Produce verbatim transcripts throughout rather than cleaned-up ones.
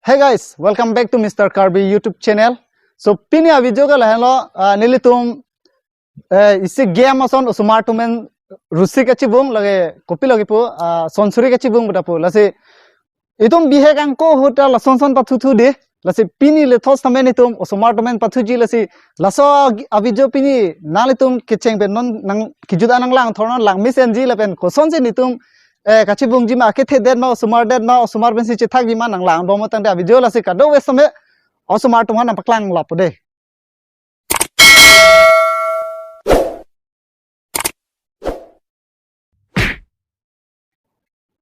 Hey guys, welcome back to Mister Karbi YouTube channel. So pini a video ke lahenlo, ah, nelitum, eh, isi game ason osomar atum pen rusi kachibung, lake kopi lake pu, ah, sonsuri kachibung pu ta pu. Lasi itum bihek angko ahut ta lason son pathu thu dei. Lasi pini lethos tame nelitum osomar atum pen pathuji, lasi laso a video pini nanglitum kecheng pen non nang kejut an nanglang thornon, lang mesenji lapen kosonsi nelitum, eh, kachibungji ma, kethe det ma, osomar det ma, osomar pensi chethakji ma, nanglang bom tangte a video lasi kadokave tame osomar atum aphan nangpaklang lapu dei.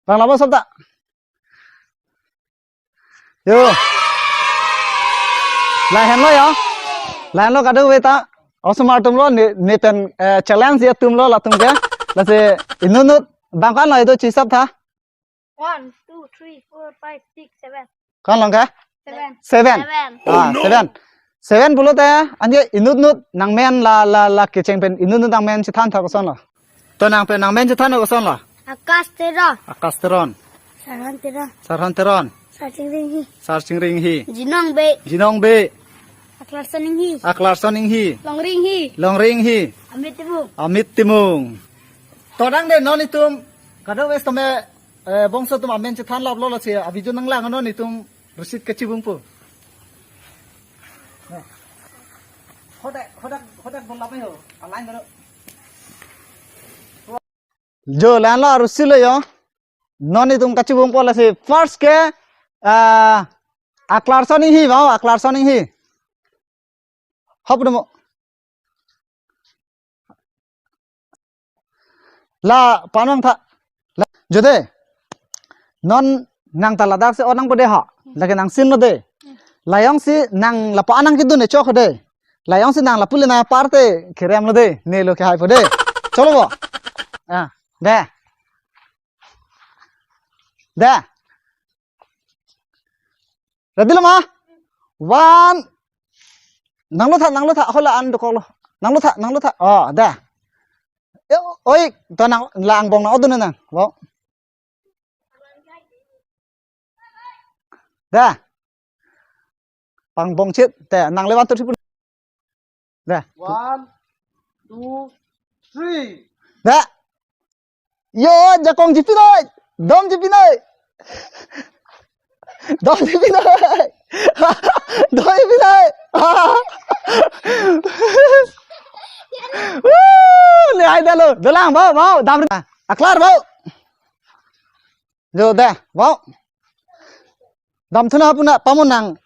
Bang labo sabta. Yo. Lahenlo yo. Lahenlo kadokave ta. Osomar atumlo ne, ne pen, eh, challenge atumlo latum ke. Lasi inutnut bang ko-anlo ido chisap tha. One, two, three, four, five, six, seven. Ko-anlo ke? Seven. Seven. Seven. Ah, seven. Seven pulote, anke inutnut nangmen la, la, la kecheng pen inutnut nangmen chethan tha, kosonlo? To nang pen nangmen chethan kosonlo? Akash Teron. Akash Teron. Sarhan Teron. Sarhan Teron. Sarchingri Inghi. Sarchingri Inghi. Jinong Bey. Jinong Bey. Aklarson Inghi. Aklarson Inghi. Longri Inghi. Longri Inghi. Amit Timung. Amit Timung. To dang dei, non itum kadokave tame, eh, bangso atum amen chethan laplo, lasi a video nanglang non itum rusi kachibung pu. Hodak, hodak, hodak bol lap ho. Alang dulu. Jo, lahenlo arusilo yo. Non itum kachibungpo, lasi first ke, ah, Aklarson Inghi, bang, Aklarson Inghi. Hop demo. La panong tha. La, jo dei. Non nang ta ladaksi on nangpo dei ha. Lake nang sinlo dei. La jongsi nang lapu-an nangkedun e chok dei. La jongsi nang lapu le nangparte keremlo dei. Nelo kehaipo dei. Cholo bo. Ah, dei. Dei. Ready lo ma? One. Nanglo tha, nanglo tha, hola an dokoklo. Nanglo tha, nanglo tha. Oh, dei. Eh, oi, to nang la angbong nang odun nang. Wow. Dei. Pangbong chit, dei, nang le one, two, three pu. Dei. One, two, three. Dei. Yo, jakong jipi noi. Domji pi noi. Domji pi noi. Domji pi noi. Woo, le hai dalo. Dolang, bau, bau. Dam. Aklar, bau. Jo, dei, bau. Dam thuna hapuna pamun nang.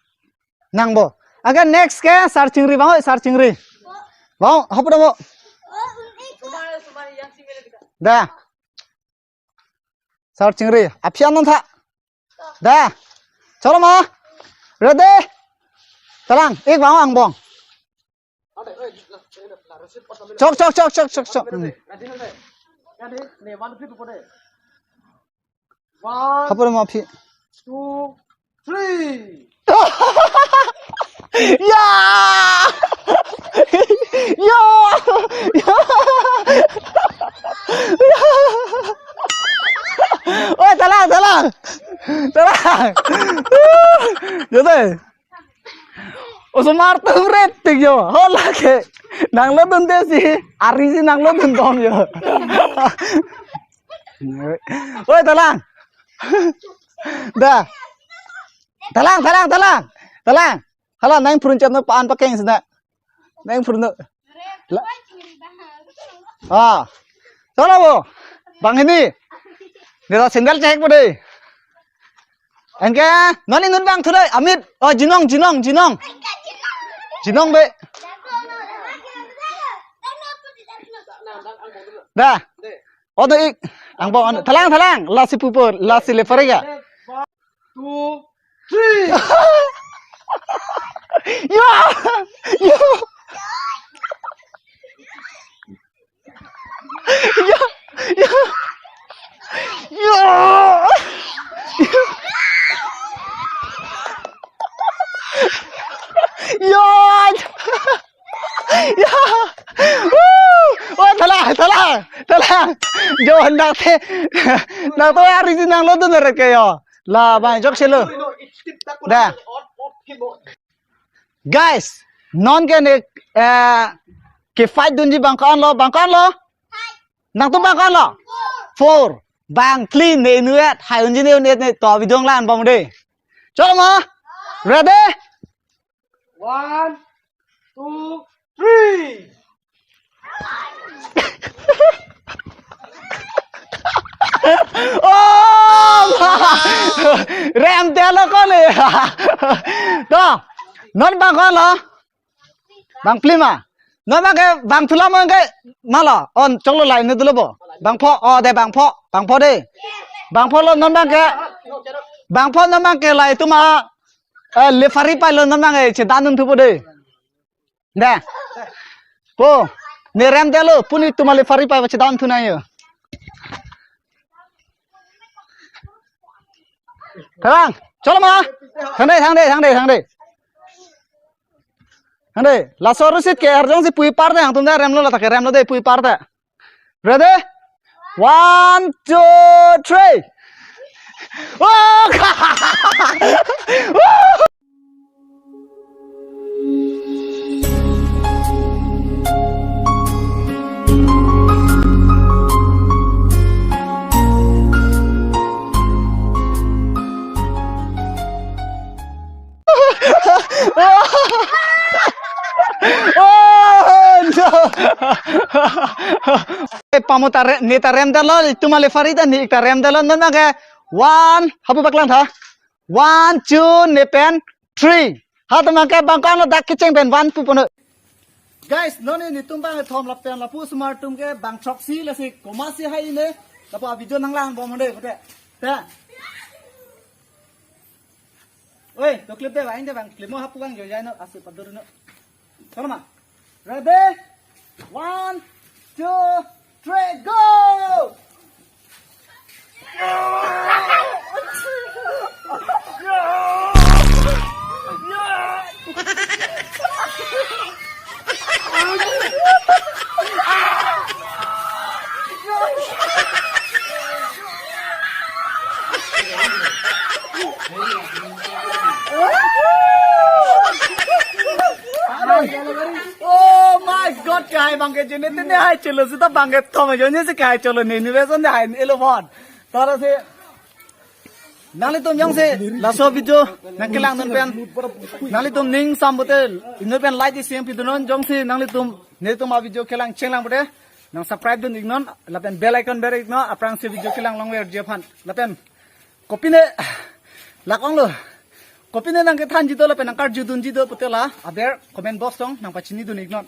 Nang bo. Anke next ke Sarchingri bang, oi, Sarchingri. Bang, hapu dam bo. Dei. Sarchingri. Aphi an non tha. Dei. Cholo ma. Ready. Talang, ik bang angbong. Chok, chok, chok, chok, chok, chok. Hmm. One, hapu dam aphi. Two, three. Ya! Ya! Ya! Oi, talang, talang. Talang. Jo dei. Osomar atum ret tik jo. Hola ke. Nanglo dun dei si. Arisi nanglo dun dong jo. Oi, talang. Dei. Talang, talang, talang. Talang. Hala nang phurun chapna pa-an pakeng sina. Nang phurun. La. Ah. Cholo bo. Bang hini. Nira sandal chehek po dei. Anke, non inut bang thu dei, Amit. Oh, Jinong, Jinong, Jinong. Jinong Bey. Dei. Oh, dei ik. Angbong, talang, talang. Lasi pupo, lasi le parega. Two, three. Ya! Ya! Ya! Ya! Ya! Ya! Ya! Woo! Oh, talang, talang, talang. Jo, nang te, nang to arisi nanglo dun ret ke jo. La, bang, jok selo. Da. Guys, non ke ne, eh, ke fight dunji bang ko-an lo, bang ko-an lo? Nangtum bang ko-an lo? Four. Bang phli ne inutvet, hai unji ne inutvet ne to video lang bom de. Cholo ma? Ready? One, two, three. Oh! Rem te lo ko le. To, non bang ko-an lo? Bang phli ma? Non bang ke bang thu la mo ke ma lo? On choklo lai ne dulo bo. Bang pho, oh de bang pho, bang pho de. Bang pho lo non bang ke. Bang pho non bang ke lai tuma, eh, referee pai lo non bang ke chedan dun thupo de. De. Po, ne rem te lo, puni tuma referee pai chedan thu nangji. Tharang, cholo ma? Thang de, thang de, thang de, thang de. Thang de, laso arusit ke arjong si pui par de, nangtum de rem lo la ta ke rem lo de pui par de. Ready? One, two, three. Oh! Oh, no. Eh, pamo ta re-, ne ta rem ta lo, tuma referee ta ne ta rem ta lo, non bang ke one, hapu paklang tha. One, two, ne pen three. Ha tuma ke bang ko-an lo dak kecheng pen one pu pono. Guys, non ne netum bang thom lapen lapu osomar atum ke bang throksi lasi komatsi hai ne. Lapu a video nanglang bom de kote. Ta. Oi, to clip de bang de bang clip mo hapu bang yo jai no asi padur no. Cholo ma? Ready? One, two, three, go! Oh my God, ke hai bang ke jene tene hai cholo sita bang ke thom jone si ke hai cholo ne ni beson de hai elo bon. Tara se nanglitum jongsi laso video nangkelang dun pen nanglitum ning sam pulote inut pen like isi nangpi dun non, jongsi nanglitum netum a video kelang chenglang pulote nang subscribe dun iknon lapen bell icon ber iknon, aphrangsi video kelang longver ji aphan. Lapen kopine lak-ong lo. Kopine nangkethanji do lapen nangkarju dunji do pulote la aber comment box along nangpachini dun iknon.